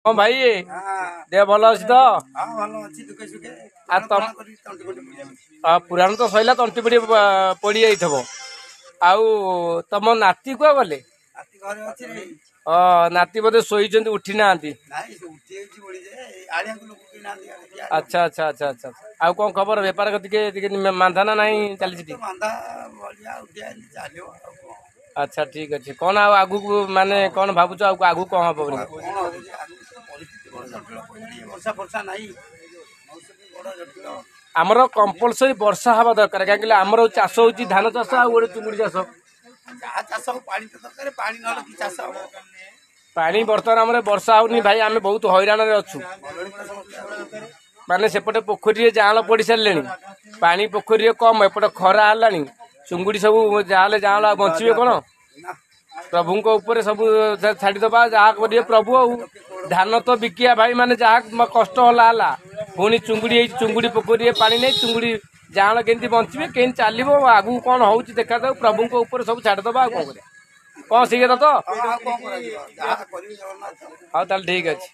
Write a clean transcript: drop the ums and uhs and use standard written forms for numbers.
ହଁ ଭାଇ, ଦେହ ଭଲ ଅଛି ତ? ଆଉ ତମ ପୁରାଣ ତ ସରିଲା, ତଣ୍ଟି ପଡ଼ି ପଡ଼ି ଯାଇଥିବ। ଆଉ ତମ ନାତି କୁଆ ଗଲେ? ହଁ, ନାତି ବୋଧେ ଶୋଇଛନ୍ତି, ଉଠି ନାହାନ୍ତି। ଆଚ୍ଛା ଆଚ୍ଛା ଆଚ୍ଛା ଆଚ୍ଛା। ଆଉ କଣ ଖବର? ବେପାର ଟିକେ ଟିକେ ମାନ୍ଦା ନା ନାହିଁ ଚାଲିଛି ଟିକେ? ଆଚ୍ଛା, ଠିକ ଅଛି। କଣ ଆଉ ଆଗକୁ ମାନେ କଣ ଭାବୁଛ, ଆଉ ଆଗକୁ କଣ ହବ ବୋଲି? ଆମର କମ୍ପଲସରି ବର୍ଷା ହବା ଦରକାର, କାହିଁକି ଆମର ଚାଷ ହଉଛି ଧାନ ଚାଷ ଆଉ ଗୋଟେ ଚୁଙ୍ଗୁଡ଼ି ଚାଷ। ପାଣି ବର୍ତ୍ତମାନ ଆମର ବର୍ଷା ହଉନି ଭାଇ, ଆମେ ବହୁତ ହଇରାଣରେ ଅଛୁ। ମାନେ ସେପଟେ ପୋଖରୀରେ ଜାଆଁଳ ପଡ଼ି ସାରିଲେଣି, ପାଣି ପୋଖରୀରେ କମ, ଏପଟେ ଖରା ହେଲାଣି, ଚୁଙ୍ଗୁଡ଼ି ସବୁ ଯାହାହେଲେ ଜାଆଁଳ ଆଉ ବଞ୍ଚିବେ କଣ? ପ୍ରଭୁଙ୍କ ଉପରେ ସବୁ ଛାଡ଼ିଦବା, ଯାହା କରିବେ ପ୍ରଭୁ। ଆଉ ଧାନ ତ ବିକିବା ଭାଇ, ମାନେ ଯାହା କଷ୍ଟ ହେଲା ହେଲା, ପୁଣି ଚୁଙ୍ଗୁଡ଼ି ହେଇଛି, ଚୁଙ୍ଗୁଡ଼ି ପୋଖରୀରେ ପାଣି ନେଇ ଚୁଙ୍ଗୁଡ଼ି ଜାଆଁଳ କେମିତି ବଞ୍ଚିବେ, କେମିତି ଚାଲିବ, ଆଗକୁ କଣ ହଉଛି ଦେଖାଯାଉ। ପ୍ରଭୁଙ୍କ ଉପରେ ସବୁ ଛାଡ଼ିଦବା, ଆଉ କଣ କରିବା? କଣ ସେଇ କଥା ତ? ହଉ ତାହେଲେ ଠିକ ଅଛି।